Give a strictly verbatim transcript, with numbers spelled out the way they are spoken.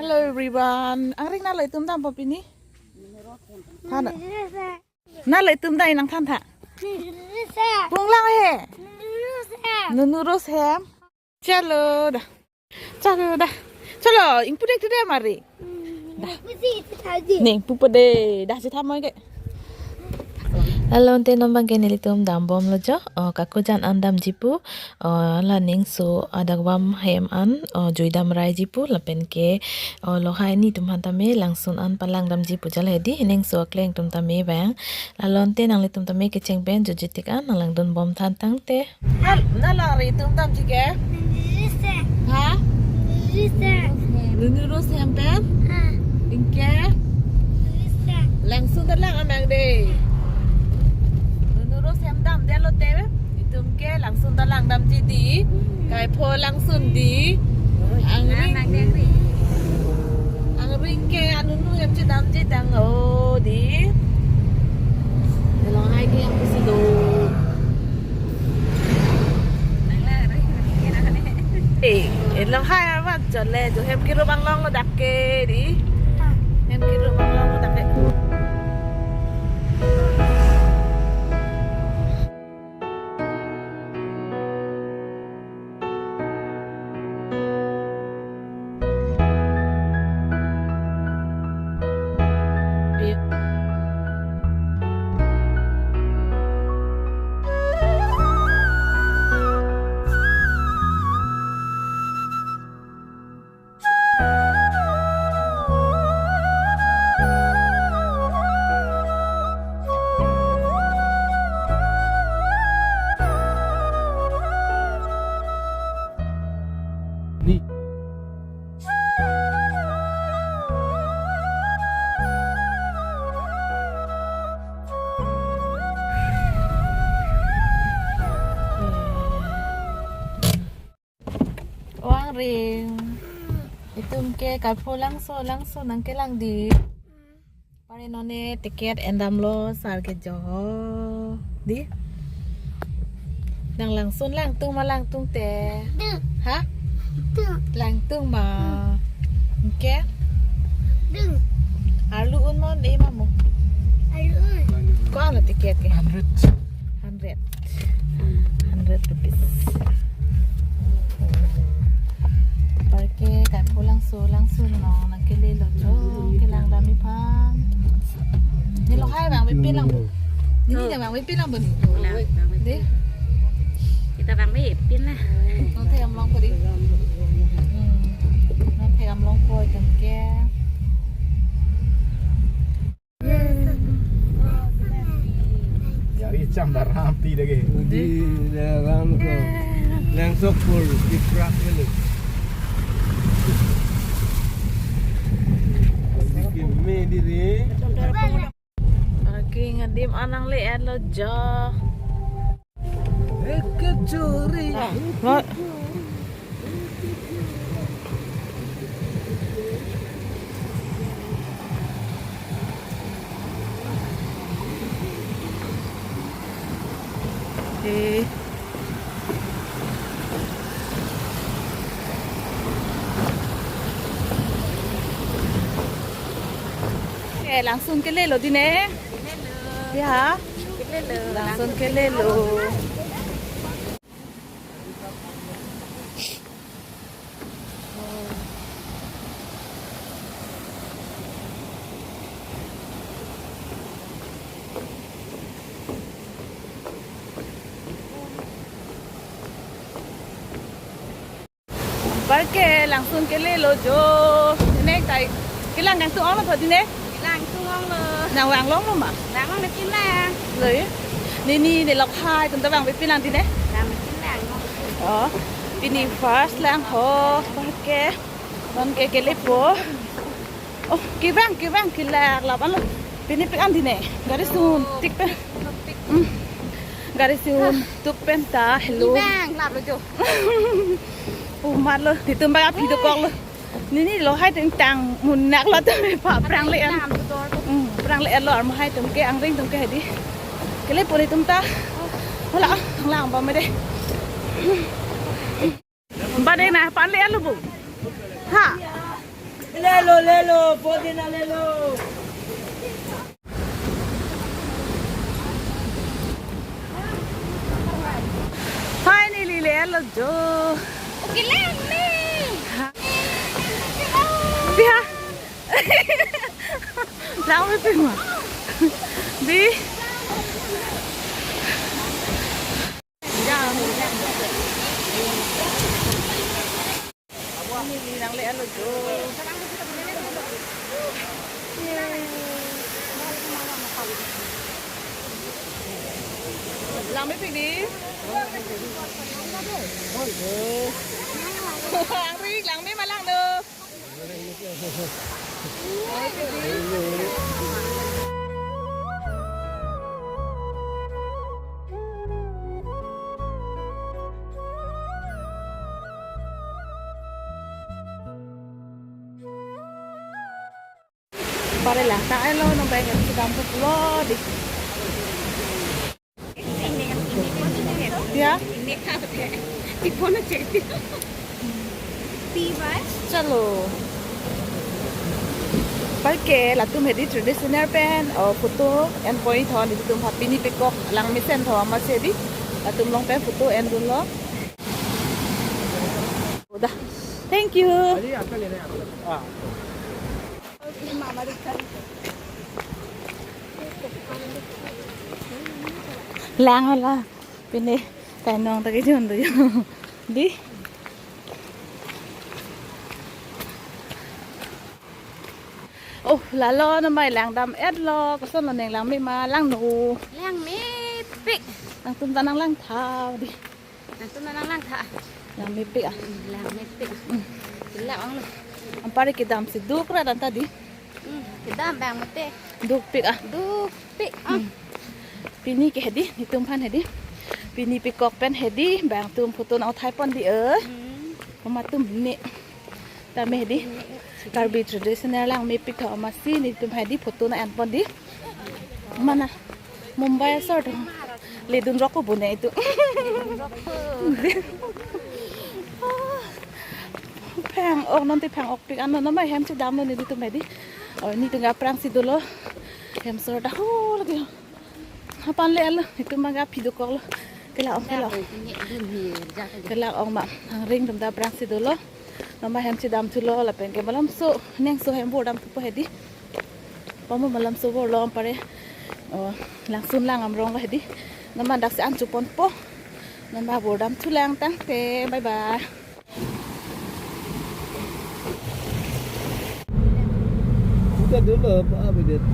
Hello everyone. Angring, nangli tum dampo pini? Than. Nangli tum dam, nangthan tha. Punglang he. Nunu Rose hem. Chalo dah. Chalo dah. Chalo, ingpu dek tu deh mari. Dah. Neng pupa deh. Dah, chethan moi ke. Lalo ante non abang ke nelitum dambomlo jo. O, kakujan an damji pu. O, la Nengso adakvam hem an, o, jui damraiji pu, lapen ke, o, lohai netum aphan tame langsun an palang damji pu jal hedi, Nengso akleng atum tame vang. Lalo ante nanglitum tame kecheng pen jutji tik an nanglangdun bom than tangte. Nal-, nangli tum damji ke? Ha? Nunu Rose hem pen? Anke? Langsun ta lang amang deh. Nunu Rose hem damdetlo te. Itum ke langsun ta lang damji dei. Kaipho langsun dei. Angring. Angring ke anunu hem chedamji tang o dei. Hello, hai ke yang pusi do. Eh, eh, lohai amat chole, jo hem kirum anglonglo dak ke dei. Hem kirum anglonglo dak ke. O Angring. Itum ke Kaipho Langso, Langso nangkelang dei. Pare non ne ticket endamlo sar ke jo dei. Nang langsun langtung ma langtungte? Langtung. Ha? Langtung. Langtung ma. Anke? Arlo un mo, ne ma mo? Arlo un. Ko-an lo ticket ke? Hundred. Hundred. Hundred rupees. Anparke Kaipho Langso, Langso non nangkelelo jo, kelang damji aphan. Ne lohai vangve pinlang bo. Ne, ne vangve pinlang bo ne. Lang, vangve. Dei. Kita vangve pin na. Non thek-am longpo dei. Hmm. Non thek-am longpo itum ke. Yari cham daram ti dage. Di daram ke. Langso pul di prak ini. Di keme di re. Anke adim an nangle-etlo jo. Ek chori. What? Eh. Eh, langsun kelelo dei ne? Kelelo. Ya. Kelelo. Langsun kelelo. Anparke langsun kelelo jo. Ne tai kelang nangtung onglo tho dei ne? Kelang tung onglo. Nang vang longlo ma? Nang vang ne pinlang. Loi. Ne ne ne lohai atum ta vangve pinlang dei ne? Vangve pinlang. Oh, pini first lang ho. Anparke non ke kelepo. Oh, kevang, kevang, kelak lap anlo. Pini pik an dei ne. Gari sun tik pen. Hmm. Gari sun tuk pen ta hello. Kevang lap lo jo. Oh, mat lo. Netum bang aphi dokoklo. Ne ne lohai atum tang munak lo atum pa prang le an. Hmm, prang le an lo armo hai atum ke Angring atum ke hedi. Kelepo netum ta. Hala, lang ba me dei. Ba dei na pan le an lo bu. Ha. ले लो, पुदीना ले लो। Finally, le-etlo jo. Okay, lang ni. Ha. Biha. Lang mepik ma. Di. Finally, lang le-etlo jo. Lang mepik di. Ang ri, lang me ma lang do. Pare lang ta elo, non bang si dam pulo di. Ya. Chalo. Pake latum hedi traditional pen, oh, photo en point thon di tum ha pini pekok lang mesen tho amatsi di. Latum along pen photo endunlo. Udah. Thank you. Lang hala. Pine tainong ta kejun do jo. Di. Oh, lalo namai lang dam-etlo. Kosonlo neng lang me ma lang nu. Lang mepik. Nangtum ta nang lang tha di. Nangtum ta nang lang tha. Lang mepik ah. Hmm, lang mepik. Hmm. Kelak onglo. Anpar kedam si duk ra dan ta di. Hmm, kedam bang mate. Dukpik ah. Dukpik ah. Hmm. Pini ke hedi, netum aphan hedi. Pini pekok pen hedi, bang atum photo nang uthai pon di eh. Hmm. Mama atum ne. Tame hedi. Karbi traditional lang mepik tho amatsi netum hedi photo nang en pon di. Mana? Mumbai asor tho. Ledun rok ko bune itu. Phang-ok non ti phang-okpik ano namai hem si damlo netum hedi. Oh, netum ke aphrang si dolo. Hem asor ta ho lagi. Hapan le alo, netum bang aphi dokoklo. Kelak ong, kelak ong. Kelak ong ma. Angring atum ta aphrang si dolo. Namai hem si dam thulo lapen ke malamso, nengso hem bor dam thupo hedi. Pamo malamso bor lo anpar, oh, Langsun lang Amrong lo hedi. Namai dak si an chuponpo. Namai bor dam thulang tangte. Bye bye. Kita dulu apa update?